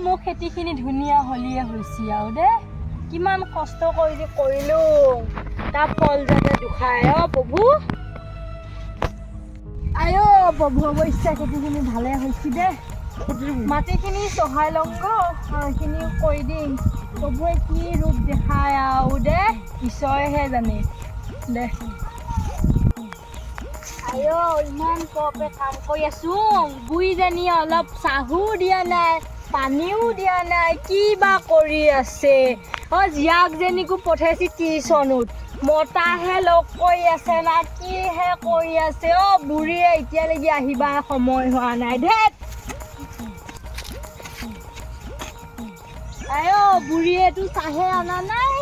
মোৰ খেতিখিনি ধুনীয়া হলিয়ে হৈছে আৰু দে। কিমান কষ্ট কৰি যে কৰিলোঁ, তাৰ ফল যাতে দুখায়। অ প্ৰভু, আই অ প্ৰভু, অৱশ্যে খেতিখিনি ভালে হৈছে দে। মাটিখিনি চহাই লওঁ গৈ, এইখিনি কৰি দিম। প্ৰভুৱে কি ৰূপ দেখায় আৰু দে, ঈশ্বৰেহে জানে দে। আই অ, ইমান পৰপে কাম কৰি আছো, বুঢ়ীজনীয়ে অলপ চাহো দিয়া নাই, পানীও দিয়া নাই, কি বা কৰি আছে। অ জীয়াকজনীকো পঠাইছে টিউচনত, মতাহে লগ কৰি আছে না কিহে কৰি আছে। অ বুঢ়ীয়ে এতিয়ালৈকে আহিবা সময় হোৱা নাই। ধেত, আই অ বুঢ়ীয়েতো চাহে অনা নাই।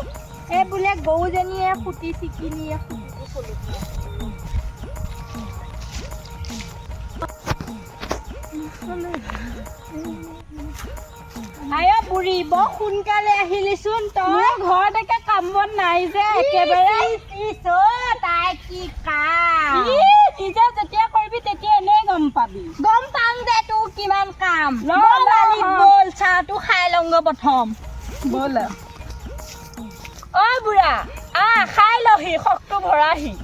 এই বোলে গৰুজনীয়ে খুটি চিকিনিয়ে খুটিটো চলিছে। আই অ বুঢ়ী, বৰ সোনকালে আহিলিচোন তই। মোৰ ঘৰত একে কাম বন নাই যে একেবাৰে। ইছ, অ, তাই কি কাম। ই, নিজে যেতিয়া কৰিবি তেতিয়া এনেই গম পাবি। গম পাম দে তোৰ কিমান কাম। ল, ব'ল ল, আলি, অ। ব'ল চাহটো খাই লওঁগৈ প্ৰথম। ব'ল। অ বুঢ়া, আহ খাই লহি, শকটো ভৰাহি।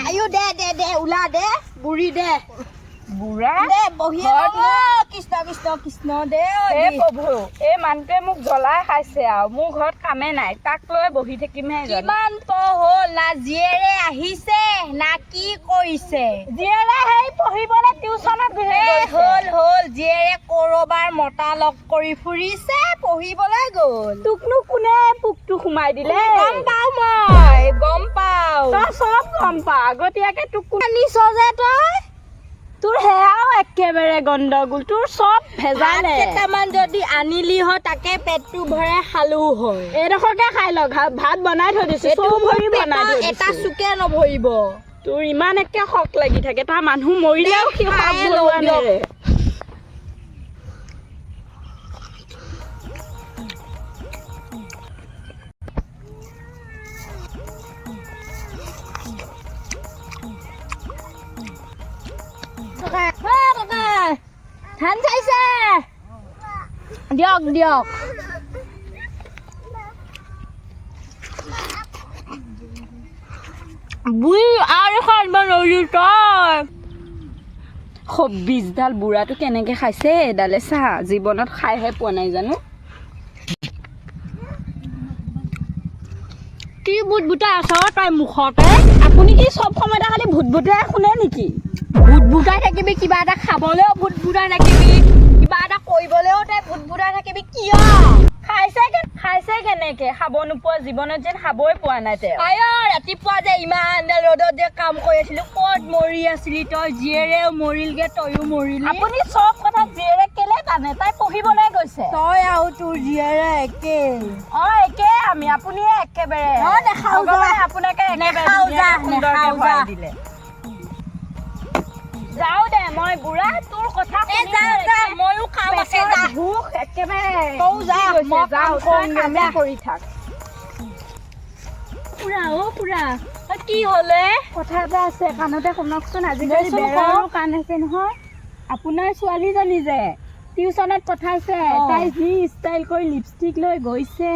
আয়ো দে দে দে, ওলা দে বুঢ়ী দে। বুঢ়া দে বহিয়ে ঘৰত লওঁ। কৃষ্ণ কৃষ্ণ কৃষ্ণ দে অ হে দি। প্ৰভু, এই মানুহটোৱে মোক জ্বলাই খাইছে আৰু মোৰ ঘৰত কামে নাই, তাক লৈ বহি থাকিমহে জানো। কিমান পৰ হ'ল, না জীয়েৰে আহিছে না কি কৰিছে। জীয়েৰে সেই পঢ়িবলৈ টিউচনত এই গৈছে। হ'ল হ'ল, জীয়েৰে কৰবাৰ মতা লগ কৰি ফুৰিছে, পঢ়িবলৈ গ'ল। তোকনো কোনে পোকটো সোমাই দিলে? গম পাওঁ, মই গম পাওঁ। তই চব গম পাৱ আগতীয়াকে, তোক কোনে আনিছ যে তই? তোৰ সেয়াও একেবাৰে গণ্ডগোল, তোৰ চব ভাত ভেজালে। কেইটামান যদি আনিলি হয়, তাকে পেটটো ভৰাই খালো হয়। এইডোখৰকে খাই ল, ভাত বনাই থৈ দিছো, এইটো চৌ মোৰ ভৰি বনাই পেটৰ থৈ এটা দিছো। চুকে নভৰিব। তোৰ ইমান একে শক লাগি থাকে, তাৰ মানুহ মৰিলেও সি শক খায়ে লওঁ ভৰোৱা দিয়ক। নেৰে। ককা, অ ককা, ধান চাইছে, দিয়ক দিয়ক। বুঢ়ী আৰু এখন আনিব নোৱাৰিলি তই। 26ডাল বুঢ়াটো কেনেকে খাইছে এডালে চা, জীৱনত খাইহে পোৱা নাই জানো। কি বুট বুটাই আছ তই মুখতে? আপুনি কি চব সময়তে খালি ভূত ভূতাই শুনে নেকি? ভূত বুটাই থাকিবি, কিবা এটা খাবলৈও ভূত বুটাই থাকিবি, কিবা এটা কৰিবলৈও তই ভূত বুটাই থাকিবি কিয়? খাইছে কেনেকে খাব নোপোৱা জীৱনত যেন খাবই পোৱা নাই তেওঁ। আই অ, ৰাতিপুৱা যে ইমান ৰ'দত যে কাম কৰি আছিলো, ক'ত মৰি আছিলি তই? জীয়েৰেও মৰিলগে, তয়ো মৰিলি। আপুনি চব কথা জীয়েৰে কেলে টানে? তাই পঢ়িবলৈ গৈছে। তই আৰু তোৰ জীয়েৰে একেই। অ একে আমি, আপুনিয়ে একেবাৰে। অ, নাখাওঁ যা। ভগৱানে আপোনাকে একেবাৰে নাখাওঁ যা, ধুনীয়াকে সুন্দৰকে নাখাওঁ ভৰাই যা। দিলে। যাও দে মই বুঢ়া, তোৰ কথা এ শুনি যা মোৰ যা, একে ময়ো কাম আছে পেটৰ যা। ভোক একেবাৰে তয়ো যা, উঠি গৈছে। মই কাম যাওঁ, তই কৰোঁগে, কামে যা। কৰি থাক। খুৰা, অ খুৰা, অ, কি হ'লে? কথা এটা আছে, কাণতে শুনকচোন। আজিকালি দেচোন বেৰাৰো ক। কাণ আছে নহয়। আপোনাৰ ছোৱালীজনী যে টিউচনত পঠাইছে, অ। তাই যি ষ্টাইল কৰি লিপষ্টিক লৈ গৈছে,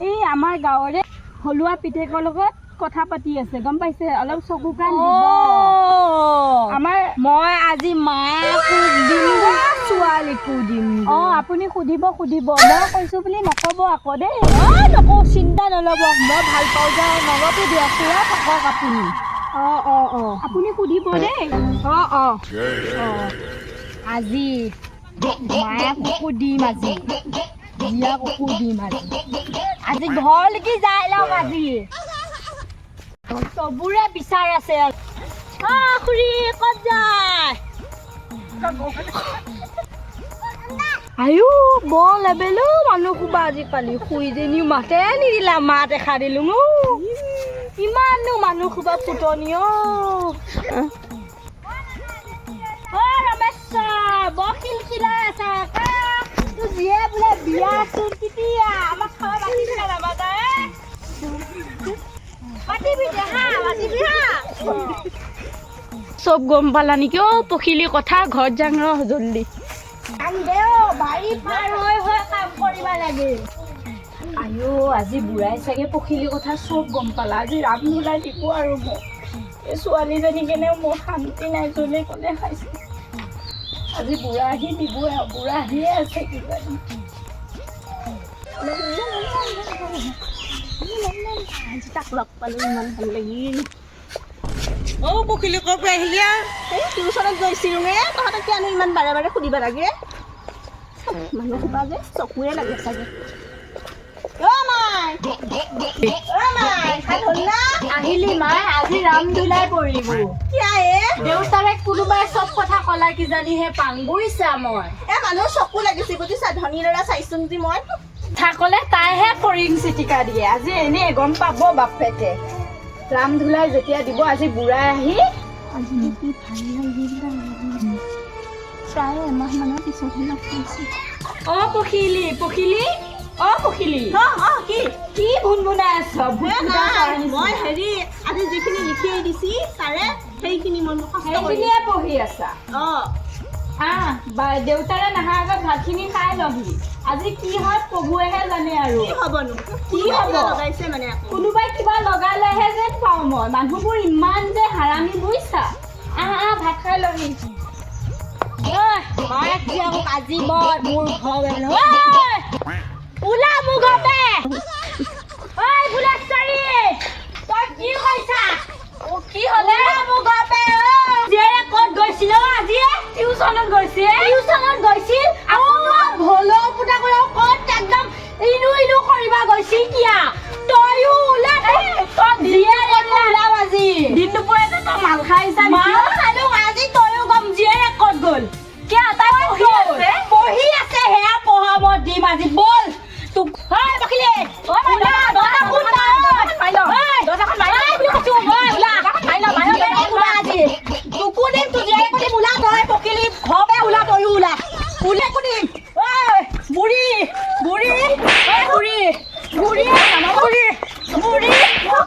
এই আমাৰ গাঁৱৰে হলোৱা পিতেকৰ লগত কথা পাতি আছে, গম পাইছে? অলপ চকু কাণ দিব। আমাৰ মই আজি মাকো দিম গৈ, ছোৱালীকো দিম। অ আপুনি সুধিব সুধিব, মই কৈছো বুলি নক'ব আকৌ দেই। অ নকওঁ, চিন্তা নল'ব। মই ভাল পাওঁ যে নল'বি দিয়ক খুৰা, থাকক আপুনি। অ অ অ আপুনি সুধিব দেই। অ অ অ আজি মাকো দিম, আজি জীয়াকো দিম, আজি আজি ঘৰলৈকে যাই লওঁ আজি। চবৰে বিচাৰ আছে। অ খুৰী, ক'ত যায়? আয়ো বৰ লেবেলো মানুহ সোপা আজিকালি। খুৰীজনীও মাতে নিদিলা, মাত এষাৰ দিলো মোক। ইমাননো মানুহ সোপা ফুটনি। অ অ ৰমেশ্বৰ, বৰ খিলখিলাই আছা। তোৰ জীয়ে বোলে বিয়া চোন কেতিয়া? আমাক খাব মাতিবি নে নামাতা? এ মাতিবি দে হা, মাতিবি হা। চব গম পালা নেকি? অ পখিলি কথা, ঘৰত যাং ৰ জল্দি। টান দে অ', বাৰী পাৰ হৈ হৈ কাম কৰিব লাগে। আইঅ, আজি বুঢ়াই চাগে পখিলি কথা চব গম পালা। আজি ৰাম ধূলাই দিব আৰু মোক। এই ছোৱালীজনী কেনেও মোৰ শান্তি নাই, জোনে কোনে খাইছে। আজি বুঢ়া আহি দিবই আৰু, বুঢ়া আহিয়ে আছে কিজানি। আজি তাক লগ পালো, ইমান ভাল লাগিল। অ পখিলি, ক'ৰ পৰা আহিলি? এই টিউচনত গৈছিলোঁ। এ তহঁতক কিয়নো ইমান বাৰে বাৰে সুধিব লাগে? মানুহ সোপা যে চকুৱে লাগে চাগে। অ মাই, অ মাই, ভাত হ'ল না? আহিলি মাই? আজি ৰাম ধূলাই পৰিব। কিয়া এ? দেউতাৰে কোনোবাই চব কথা কলা কিজানিহে পাং, বুজিছা মই। এ মানুহৰ চকু লাগিছে, বুজিছা? ধনী ল'ৰা চাইছোন যি মই। কথা ক'লে তাইহে ফৰিং চিটিকা দিয়ে। আজি এনেই গম পাব বাপেকে, ৰাম ধূলাই যেতিয়া দিব আজি বুঢ়াই আহি। আজি কি ভাল লাগিল। প্ৰায় এমাহ মানৰ পিছতহে লগ পাইছোঁ। অ পখিলি, পখিলি, অ পখিলি। অ অ কি? কি ভুন ভুনাই আছ? এ নাই, মই হেৰি, আজি যিখিনি লিখি দিছি ছাৰে, সেইখিনি মই মুখস্থ কৰি সেইখিনিয়ে পঢ়ি আছা? অ। আহ, দেউতাৰে নাহা আগত ভাতখিনি খাই লবি। আজি কি হয় প্ৰভুৱেহে জানে আৰু। কি হ'বনো? কি হ'ব? লগাইছে মানে আকৌ? কোনোবাই কিবা লগালেহে যেন পাওঁ মই। মানুহবোৰ ইমান যে হাৰামি, বুজিছা? আহ আহ, ভাত খাই লহি। মাক জীয়াকক আজি মই মোৰ ঘৰ, ওলা মোৰ ঘৰতে। ঐ ফুলেশ্বৰী, তই কি কৈছা? কি হ'লে? মোৰ ঘৰতে। জীয়েৰে ক'ত গৈছিল অ আজি? টিউচনত গৈছে। টিউচনত গৈছিল আকৌ ভলৌ পুতাকৰ ক'ত একদম ইনু ইনু কৰিব গৈছিল কিয়া? তয়ো ওলা, তই জীয়েৰে ওলাও আজি। দিন দুপৰতে তই মাল খাই আহিছা নেকি? মাল খালো আজি, তয়ো গম জীয়েৰে ক'ত গ'ল। কিয়, তাই পঢ়ি আছে। পঢ়ি আছে, সেয়া পঢ়া মই দিম আজি। বল তোক। হয় পখিলি, ওলা, দৰ্জাখন মাৰ। ঐ, বুলি কৈছো, ঐ, ওলা। ওলা আজি। তোকো দিম, তোৰ জীয়েকো দিম, ওলা তই পখিলি, ঘৰতে ওলা, তয়ো ওলা। ওলাকো দিম। ঐ, বুঢ়ী, বুঢ়ী, ঐ, বুঢ়ী, বুঢ়ী, বুঢ়ী, বুঢ়ী,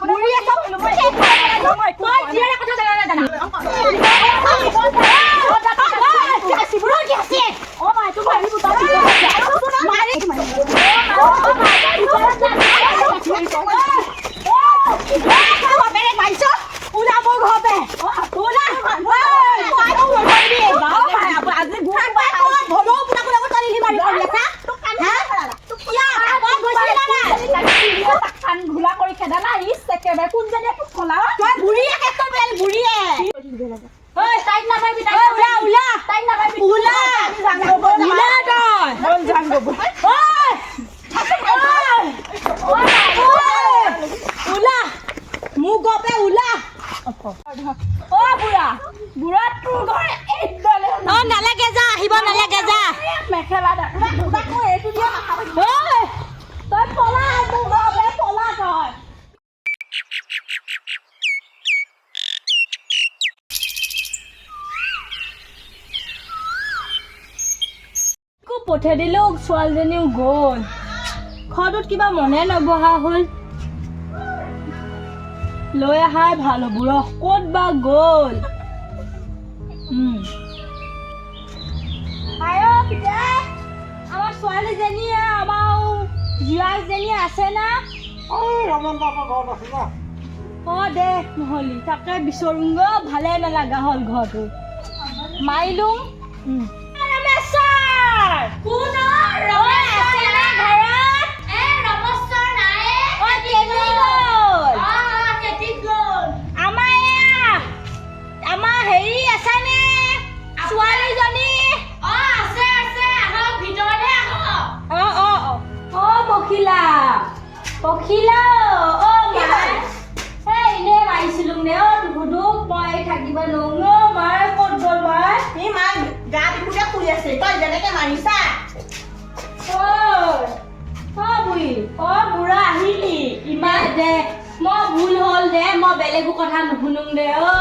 বুঢ়ী, চব তই জীয়েৰে কথা জানা নে জানা? কি আছে? অ মাই, তোক মাৰিব। মাৰি। ওলা মোৰ ঘৰতে, ওলা। আজি ভলৌ পুতাকৰ লগত তই মাৰি কৰি আছা? কাণ ঘোলা কৰি খেদা না ইচ একেবাৰে। কোনজনীয়ে তোক কলা? তই বুঢ়ীয়ে, তই বেল বুঢ়ীয়ে। ঐ, তাইক নামাৰিবি। ওলা, ওলা। তাইক নামাৰিবি। ওলা, ওলা তই। বল যাম গ'ব। ঐ, ওলা মোৰ ঘৰতে, ওলা। অ বুঢ়া, বুঢ়া, তোৰ ঘৰ এইডালে। অ নালাগে যা, আহিব নালাগে যা। মেখেলা। এইটো দিয়া। ঐ, তই পলা মোৰ ঘৰতে, পলা তই। পঠাই দিলেও ছোৱালীজনীও গ'ল। ঘৰটোত কিবা মনে নবহা হ'ল। লৈ অহাই ভাল হ'ব ৰ, ক'ত বা গ'ল। আয় পিতা, আমাৰ ছোৱালীজনীয়ে, আমাৰ জীয়াকজনী আছে না? ৰমন বাপৰ ঘৰত আছে না। অ দে নহ'লি, তাকে বিচাৰোঁগৈ। ভালে নালাগা হ'ল ঘৰটো। মাৰিলো। ৰমেশ ছাৰ কোন? ৰমেশ আছে না ঘৰত? এ ৰমেশ্বৰ নাই। অ কেনি গ'ল? অ খেতিত গ'ল। আমাৰ এয়া আমাৰ হেৰি আছেনে ছোৱালীজনী? অ আছে আছে, আহক, ভিতৰলে আহক। অ অ অ অ পখিলা, পখিলা, অ মাই, এই এনেই মাৰিছিলো নে অ ধুধুক। মই থাকিব নোৱাৰো অ মাই, ক'ত গ'ল মাই? সি মাক গা বিহুতে শুই আছে, তই যেনেকে মাৰিছা। ঐ অ বুঢ়ী, অ বুঢ়া, আহিলি ইমান দে। মই ভুল হ'ল দে, মই বেলেগো কথা নুশুনো দে। অ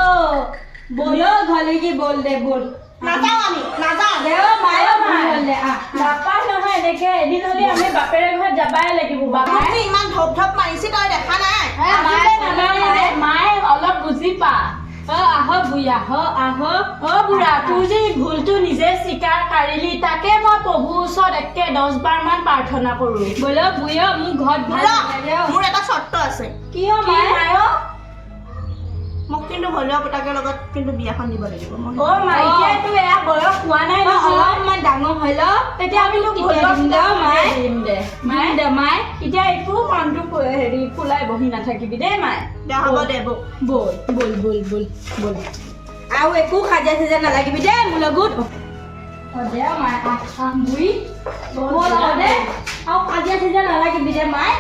বল অ, ঘৰলৈকে বল দে, বল। নাযাওঁ, আমি নাযাওঁ। দে অ মাই, অ ভুল হ'ল দে, আহ। নাপায় নহয় এনেকে, এদিন হ'লে আমি বাপেৰে ঘৰত যাবাই লাগিব বাবাই। মোক ইমান ধপ ধপ মাৰিছে, তই দেখা নাই? মায়ে, মায়ে অলপ বুজি পা। অ আহ বুঢ়ী, আহ আহ। অ বুঢ়া, তোৰ যে ভুল ভুলটো নিজে স্বীকাৰ কাৰিলি, তাকে মই প্ৰভুৰ ওচৰত একে 10 বাৰ মান প্ৰাৰ্থনা কৰোঁ। ব'ল বুঢ়ী, মোৰ ঘৰত ভাল বুঢ়া, নালাগে অ। মোৰ এটা চৰ্ত আছে। কিয় কি মাই? মায় অ? মোক কিন্তু ভলুৱা পুতাকৰ লগত কিন্তু বিয়াখন দিব লাগিব মই। অ মাই, এতিয়াতো এয়া বয়স হোৱা নাই অ, নহয়। অলপমান ডাঙৰ হৈ ল। তেতিয়া আমি তোক তেতিয়া ভলুৱা দিম দে, পুতাক মাই। দিম দে মাই। দিম দে মাই। এতিয়া একো মনটো হেৰি ফুলাই বহি নাথাকিবি দেই মাই। দে, হ'ব দে বৌ। ব'ল। ব'ল ব'ল ব'ল ব'ল, আৰু একো কাজিয়া চাজিয়া নালাগিবি দেই মোৰ লগত। অ দে মাই, আহ আহ বুঢ়ী, ব'ল। আৰু দে, আৰু কাজিয়া চাজিয়া নালাগিবি দে মাই।